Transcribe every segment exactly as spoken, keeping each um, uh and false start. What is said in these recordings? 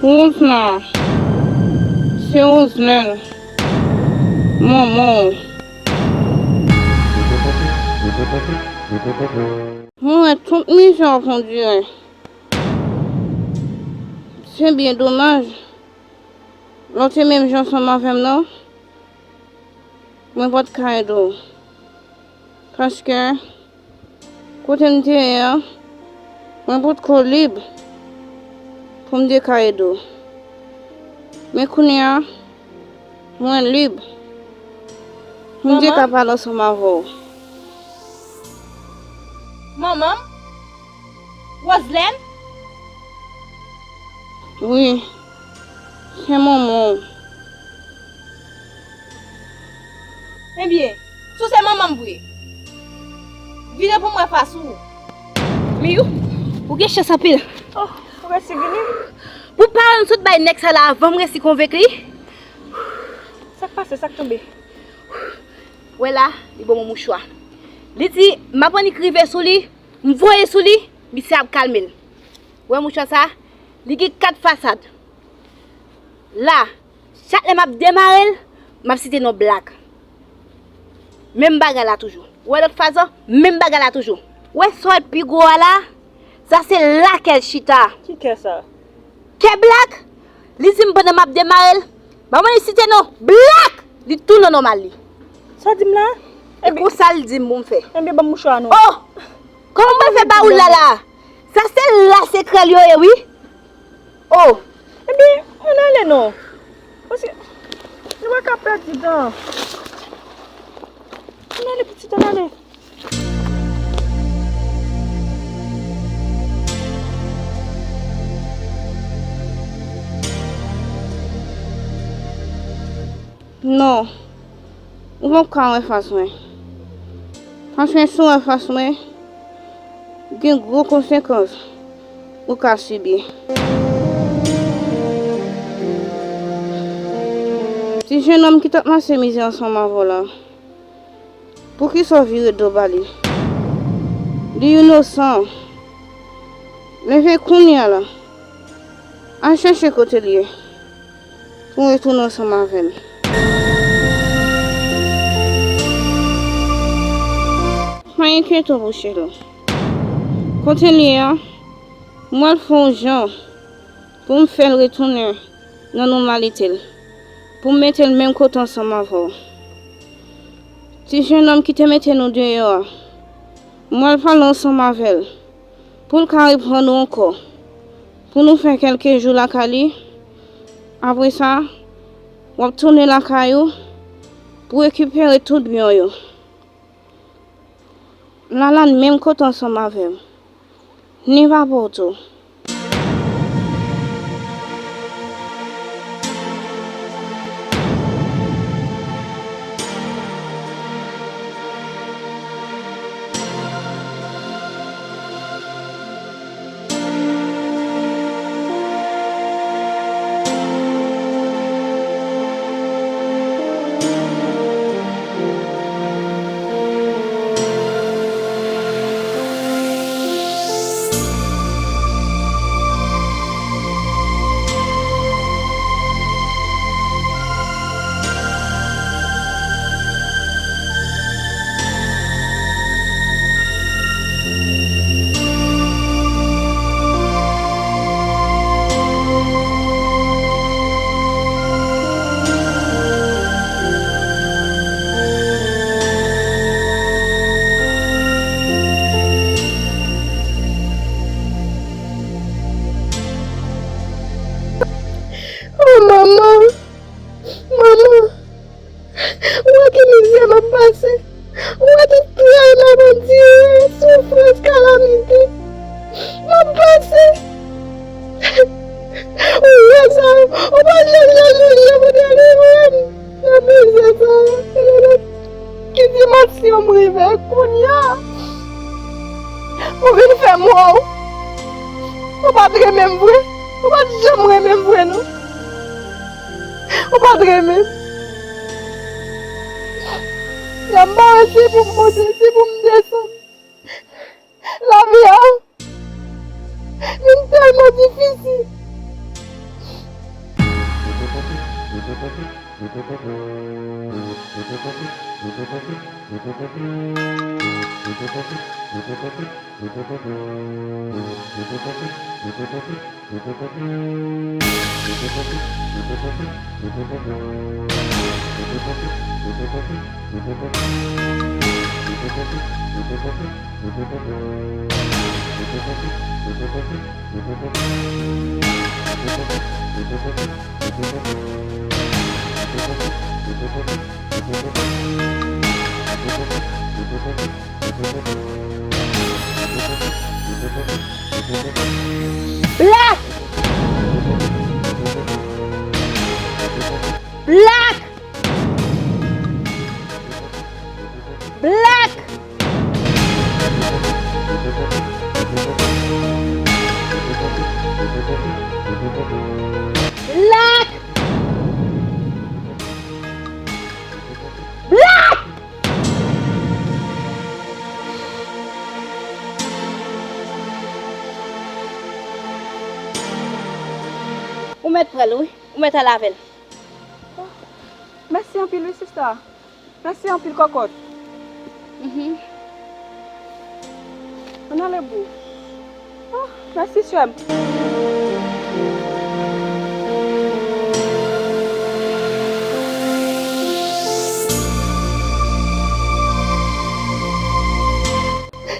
Woz la, se Roslèn, manman w. Mwen wè tout mizè w, on dirè. Se byen domaj. Lè w te menm jan ansanm avè m nan, mwen pa t ka ede w. Paske, kote m te ye a, mwen potko lib pou m te ka ede w. Men kounye a, mwen lib. M te ka pale ansanm avè w. Manman m? Roslèn? Wi, se manman w. Ebyen, si w se manman m vre, vire pou m wè fas ou. Miyou, ou gen chans anpil. Oh, ou resi vini? Pou pawòl m sot bay nèg sa la avan m resi konvenk li. Sa k pase? Sa k tonbe? Wè la, li ban mwen mouchwa. Li di, m ap annik rive sou li, m voye sou li, misye ap kalme l. Wè mouchwa sa, li gen kat fasad. La, chak lè m ap demare l, m ap site non Black. Menm bagay la toujou. Wè lòt faz lan, menm bagay la toujou. Wè sa w wè pi gwo a la, sa se la kè l chita. Ki kè sa? Kè Black, li di m pandan m ap demare l, m ap mande site non Black, li tounen nòmal li. Sa w di m la? E konsa l di m pou m fè. Ebyen, ban m mouchwa non. Oh! Kòman mwen fè ba ou l la la? Sa se la sekrè l yo ye wi. Oh! Ebyen, ann ale non. Paske nou pa ka pèdi tan. Ann ale pitit, ann ale. Non, ou p ap ka wè fas mwen. Paske si w wè fas mwen, gen gwo konsekans ou ka sibi. Ti jennonm ki t ap pase mizè ansanm avè w la, poukisa w vire do ba li? Li inosan. Leve kounye a la. Al chèche kote l ye pou w retounen ansanm avè l. Pa enkyete w, Rochelle. Kote l ye a, mwen al fè yon jan pou m fè l retounen nan nòmalite l, pou m mete l menm kote ansanm avè w. Ti jennonm ki te mete nou deyò a, mwen al pale ansanm avè l pou l ka reprann ou ankò, pou nou fè kèlke jou lakay li. Apre sa, w ap tounen lakay ou pou rekipere tout byen w yo. Lalane menm kote ansanm avè m. Ni pa pou tou. Oh, manman! Manman! Ou wè ki mizè m ap pase? Ou wè ki trayi m ap andire, soufrans, kalamite m ap pase? Ou wè sa? Ou pa janm, janm, janm, janm delivre m nan mizè sa. Ki dimansyon m rive kounye a? Ou vin fè m wè w. Ou pa t renmen m vre. Ou pa t janm renmen m vre, non. Ou pa t renmen m. Y ap bare si pou m monte, si pou m desann. Lavi a vin tèlman difisil. Black! Black! Black! Black! Black! Ou mèt pran l, wi. Ou mèt al avè l. Mèsi anpil, wi, sista. Mèsi anpil, kòkòt. Mhm. Ann ale, boo. Oh, mèsi, sè m.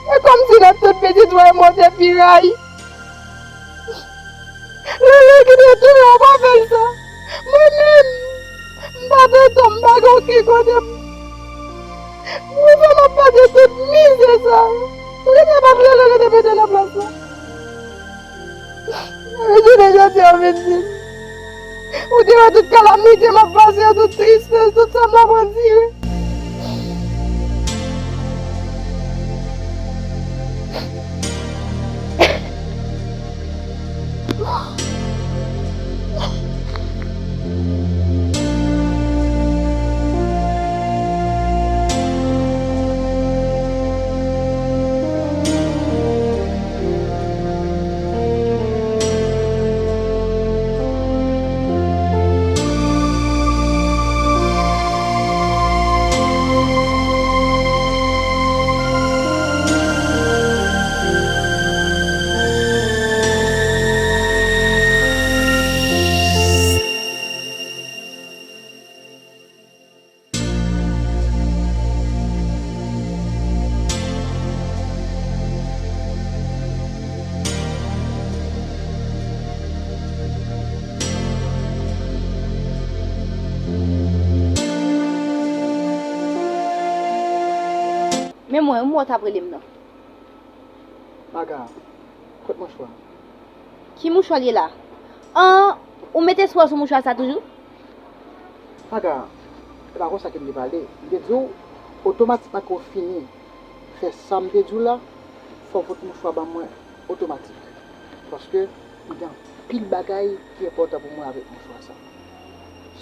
E kòmsi nan tout pitit mwen, mwen te pi rayi. Lele ki te touye w pa fè l sa. Mwen menm, m pa te tonm, m pa gen okenn kote m. Mwen vrèman pase tout mizè sa. Rete bat Lele, rete mete nan plas la. Jounen jodi a, w vin di m. Ou te wè tout kalamite m ap pase yo, tout tristès, tout sa m ap andire. Men mwen, ou mò t ap rele m nan. Maga, kot mouchwa? Ki mouchwa l ye la? An, ou mete espwa sou mouchwa sa toujou? Maga, se pa konsa ke m te pale. M te di w, otomatikman ke w fini fè sa m te di w la, fò w fout mouchwa ban mwen otomatik. Paske m gen anpil bagay ki enpòtan pou mwen avèk mouchwa sa.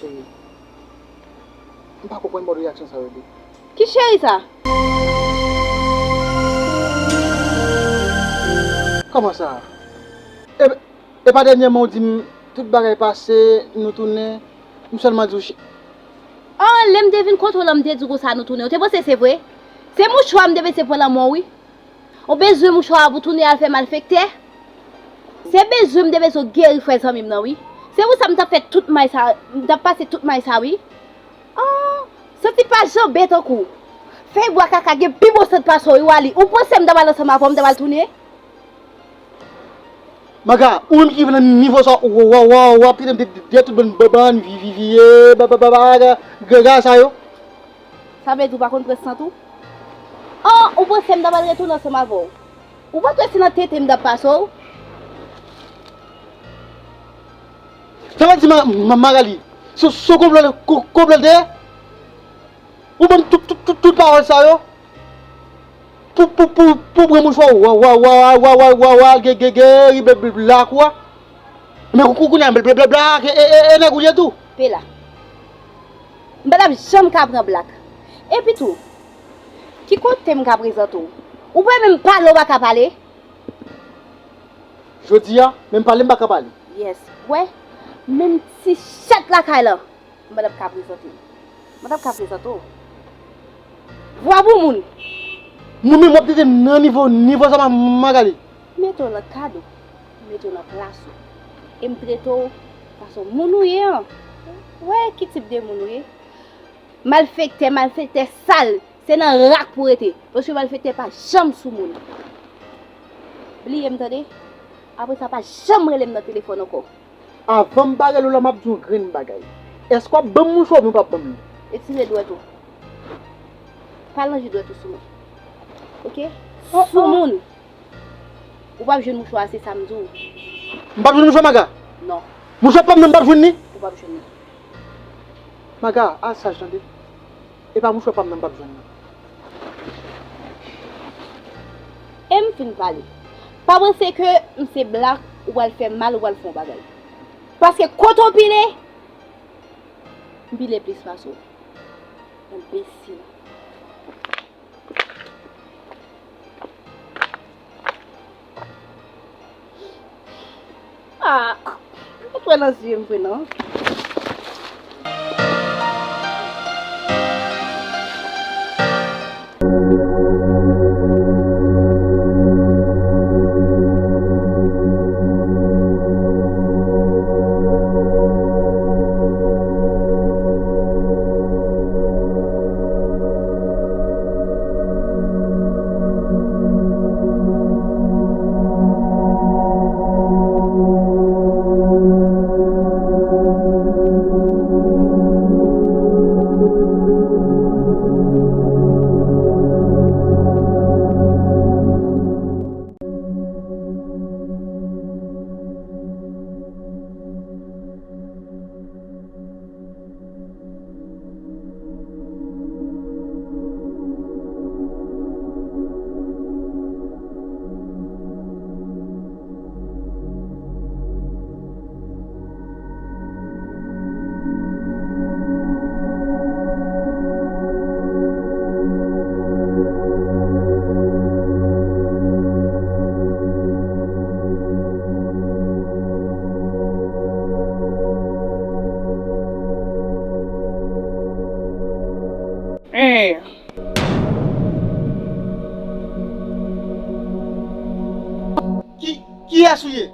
Cheri, m pa konprann mòd reyaksyon sa yo de. Ki cheri sa? Kòman sa? E, e pa dènyèman ou di m tout bagay pase, nou tounen, m sèlman di w che- An, lè m te vin kote w lan, m te di w konsa nou tounen. Ou te panse se vre? Se mouchwa m te panse pran lanmò w, wi. Ou bezwen mouchwa a pou tounen al fè malfektè? Se bezwen m te bezwen w geri frè zanmi m nan, wi. Se pou sa m t ap fè tout may sa, m t ap pase tout may sa, wi. Oh, santi pa janbe tankou w. Fèy bwa kaka gen pi bon sant pase w, wi, Wally. Ou panse m t ap al ansanm avè w, m t ap al tounen? Maga, ou menm ki rive nan nivo sa, w, w, w, w ap kite m de, de, de tout bann, bann, bann vi, vi, vi, e, ba, ba, ba, ba, ga, ga, ga sa yo? Sa vle di w pa konn pran sant ou? Oh, ou panse m t ap al retounen ansanm avè w? Ou pa t wè se nan tete m t ap pase w? Sa vle di Ma-, Ma-, Magali, se, se konplè, ko-, konplè l te ye? Ou ban m tout, tout, tout, tout pawòl sa yo? Pou, pou, pou, pou pran mouchwa, wa, wa, ge, ge, ge, ri, ble, ble, ble, la, kwa. Men kou, kou, kounye a, ble, ble, ble, ble, e, e, e, e, nèg ou ye tou. Pe la. M pa t ap janm ka pran Black. Epi tou, ki kote m ka prezante w? Ou pa menm pale, ou pa ka pale? Jodi a, menm pale, m pa ka pale. Yes. Wè, menm ti chat lakay lan. M pa t ap ka prezante w. M pa t ap ka prezante w. Vwa pou moun! Moun menm w ap trete m nan nivo, nivo sa, ma, Magali. M mete w nan kad ou. M mete w nan plas ou. E m trete w fason moun ou ye an. Ou wè ki tip de moun ou ye? Malfektè, malfektè sal. Se nan rak pou rete. Paske malfektè pa janm sou moun. Bliye m tande. Apre sa, pa janm rele m nan telefòn ankò. Avan m pa rele w la, m ap di w yon grenn bagay. Èske w ap ban m mouchwa oubyen w p ap ban m li? Retire dwèt ou. Pa lonje dwèt ou sou mwen. Oke? Sou moun. Ou p ap jwenn mouchwa a, se sa m di w. M p ap jwenn mouchwa, Maga? Non. Mouchwa pa m nan, m p ap jwenn li? Ou p ap jwenn li. Maga, al saj tande. E pa mouchwa pa m nan m p ap jwenn nan. E m fin pale. Pa panse ke m se blak, ou pral fè mal, ou pral fè yon bagay. Paske kote w pile, m pile plis pase w. Enbesil. Ah, m pa t wè nan zye m vre non. Hey. Ki, kiyès ou ye?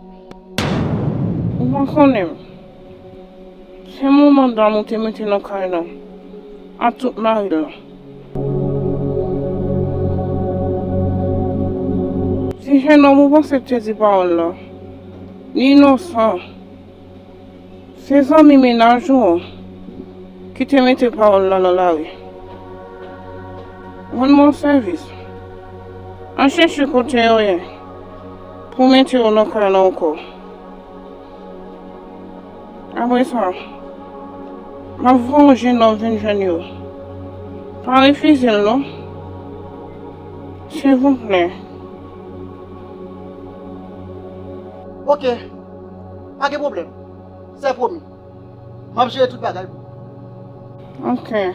Ou pa konnen m. Se manman dam ou te mete nan kay la ak tout mari l lan. Ti jennonm ou panse k te di pawòl la, li inosan. Se zanmi mennaj ou an ki te mete pawòl la nan lari. Rann mwen yon sèvis. Al chèche kote yo ye pou mete yo nan kay la ankò. Apre sa, m ap voye yon jennonm vin jwenn yo. Pa refize l non. Silvouplè. Oke. Pa gen pwoblèm. Se pwomi. M ap jere tout bagay pou ou. Oke.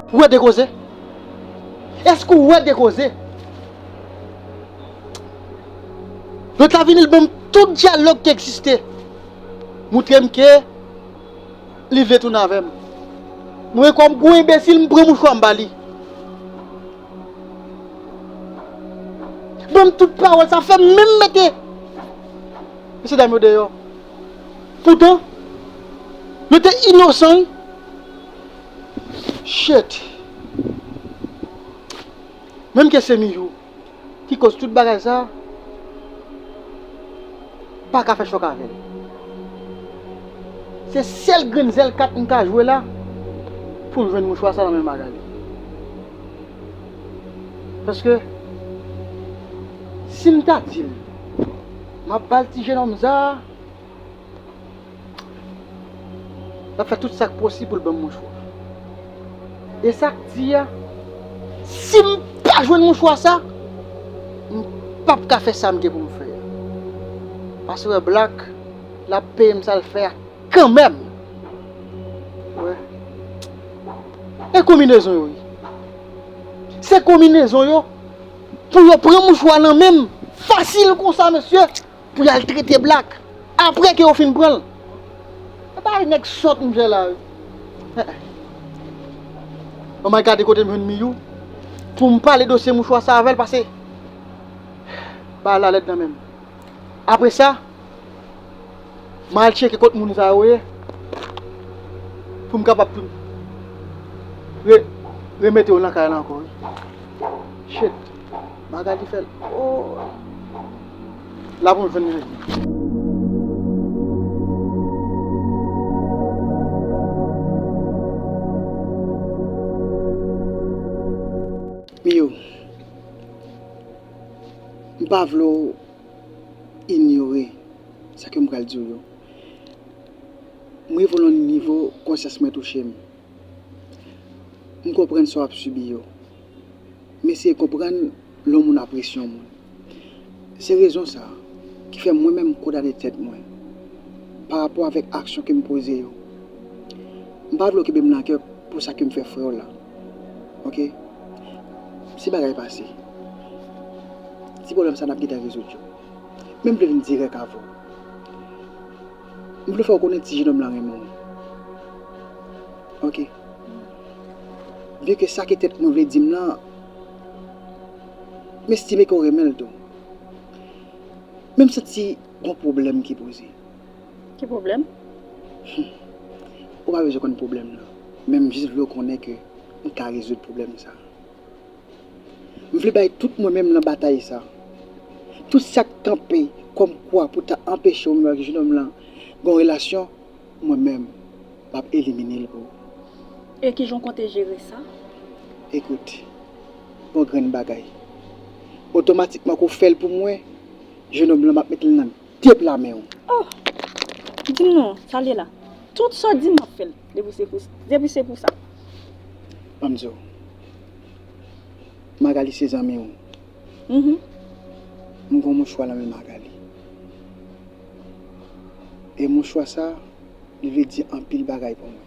Ou wè de koze? Èske ou wè de koze? Lòt la vini, l ban m tout dyalòg ki egziste. Moutre m ke li vle tounen avè m. Mwen, kòm gwo enbesil, m pran mouchwa m ba li. Ban m tout pawòl, sa fè m menm mete mesye dam yo deyò. Poutan, yo te inosan, wi. Shit. Menm ke se Mijou ki koz tout bagay sa, pa ka fè chòk avè l. Se sèl grenn zèl kat m ka jwe la pou m jwenn mouchwa sa nan men Magali. Paske, si m ta di l, m ap ba l ti jennonm sa, l ap fè tout sa k posib pou l ban m mouchwa. E sa k di a, si m pa jwenn mouchwa sa, m p ap ka fè sa m gen pou m fè a. Paske Black, l ap peye m sa l fè a kanmenm. Wè. E konbinezon yo ye. Se konbinezon yo Pou yo pran mouchwa nan men m, fasil konsa, mesye, pou y al trete Black, apre ke yo fin pran l. Se pa nèg sòt m fè la, wi. Anmay gade kote m jwenn Miyou, pou m pale dosye mouchwa sa avè l, pase bagay la lèd nan men m. Apre sa, m al tcheke kot moun sa yo ye, pou m kapab tou re-, remete yo nan kay la ankò, wi. Shit. Magali fè l. Oh. La pou m jwenn li. Miyou, m pa vle w inyore sa ke m pral di w yo. M rive nan yon nivo konsyans mwen touche m. M konprann sa w ap sibi yo. M eseye konprann lè yon moun apresye yon moun. Se rezon sa a ki fè mwen menm m kondane tèt mwen pa rapò avèk aksyon ke m poze yo. M pa vle w kenbe m nan kè pou sa ke m fè frè w la. Oke? Si bagay pase, ti pwoblèm sa n ap gentan rezoud yo. Men m vle vin dirèk avè w. M vle fè w konnen ti jenòm lan renmen w. Oke. Byen ke sa ke tèt mwen vle di m lan, m estime ke w renmen l tou. Men m santi gon pwoblèm ki poze. Ki pwoblèm? Ou pa bezwen konn pwoblèm lan. Men m jis vle w konnen ke m ka rezoud pwoblèm sa. M vle bay tout mwen menm nan batay sa. Tout sa k kanpe kòm kwa pou ta anpeche w menm avèk jenòm lan gen yon relasyon, mwen menm, m ap elimine l pou ou. E kijan w konte jere sa? Ekout, yon grenn bagay. Otomatikman ke w fè l pou mwen, jenòm lan m ap mete l nan de pla men w. Oh! Di m non, sa l ye la. Tout sa w di m, m ap fè l. Depi se pou, depi se pou sa. Ban m di w. Magali se zanmi w. Mhm. M gen yon mouchwa nan men Magali. E mouchwa sa, li vle di anpil bagay pou mwen.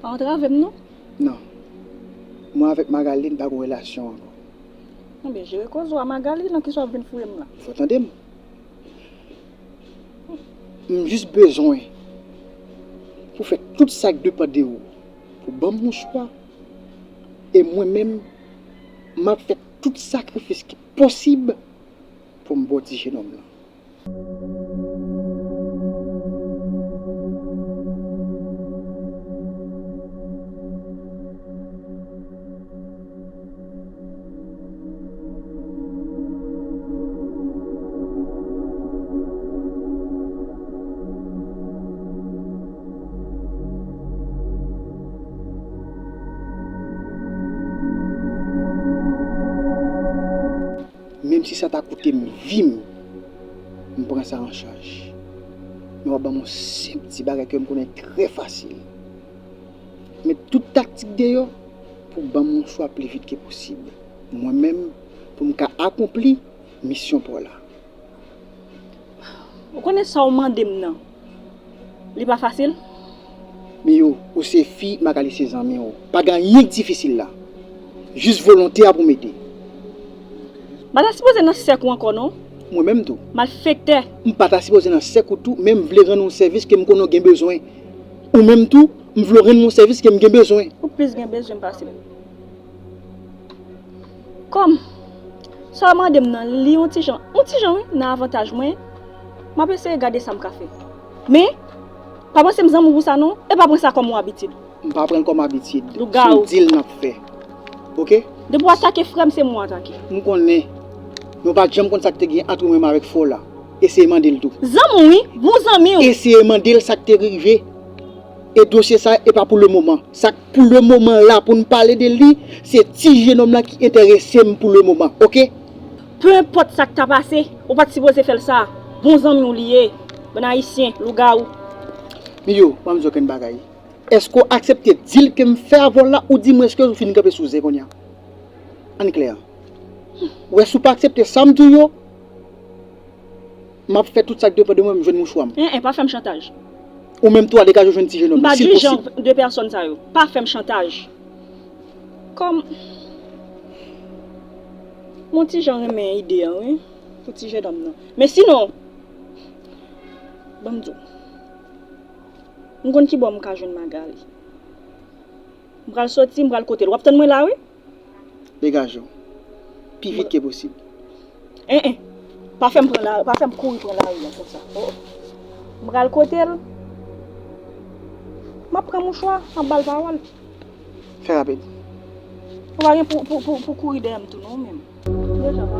Pa antrave m non. Non. Mwen avèk Magali, n pa gen relasyon ankò. Ebyen, jere koze w a Magali, nan kisa w ap vin fouye m la? Fò w tande m. M jis bezwen pou fè tout sa k depann de ou. Pou ban m mouchwa. E mwen menm, m ap fè tout sakrifis ki posib pou m ba w ti jenòm lan. Menm si sa ta koute m vi m, m pran sa an chaj. Men w ap ban m yon senp ti bagay ke m konnen trè fasil. Met tout taktik deyò pou ban m yon chwa pli vit ke posib. Mwen menm, pou m ka akonpli misyon pa w la. Ou konnen sa w mande m nan, li pa fasil? Miyou, ou se fi, Magali se zanmi w. Pa gen anyen k difisil la. Jis volonte a pou mete. M pa ta sipoze nan sèk ou ankò non. Mwen menm tou. Malfektè. M pa ta sipoze nan sèk ou tou, men m vle rann ou sèvis ke m konnen w gen bezwen. Ou menm tou, m vle w rann mwen sèvis ke m gen bezwen. Ou plis gen bezwen pase m. Kòm sa w mande m nan, li yon ti jan, yon ti jan wi, nan avantaj mwen, m ap eseye gade sa m ka fè. Men, pa panse m zanmi w pou sa non, e pa pran sa kòm yon abitid. M pa pran l kòm abitid. Lougawou. Se yon deal n ap fè. Oke? Depi w atake frè m, se mwen w atake. M konnen. Men w pa t janm konn sa k te gen ant ou menm avèk frè w la. Eseye mande l tou. Zanmi w wi, bon zanmi w. Eseye mande l sa k te rive. E dosye sa, e pa pou lemoman. Sa k pou lemoman la pou n pale de li, se ti jenòm lan ki enterese m pou lemoman, oke? Pe enpòt sa k ta pase, ou pa t sipoze fè l sa. Bon zanmi w li ye. Bann ayisyen, lougawou. Miyou, ban m di w okenn bagay. Èske w aksepte deal ke m fè avè w la, oudimwen èske w fin kanpe sou zen kounye a? Ann klè. Ou wè, si w pa aksepte sa m di w yo, m ap fè tout sa k depann de mwen, m jwenn mouchwa m. En, en, pa fè m chantaj. Ou menm tou, al degaje w jwenn ti jenòm, si l posib. M pa di jan de pèsòn sa yo. Pa fè m chantaj. Kòm Mwen ti jan renmen ide an, wi, pou ti jennonm nan. Men sinon, ban m di w, m konn ki bò m ka jwenn Magali. M pral soti, m pral kote l. W ap tann mwen la, wi. Degaje w. Pi vit ke posib. En, en. Pa fè m pran la, pa fè m kouri pran lari a konsa. Oh, oh. M pral kote l. M ap pran mouchwa, m ap ba l pawòl. Fè rapid. Ou pa gen pou, pou, pou, pou kouri dèyè m tou non, ou menm. Deja pa.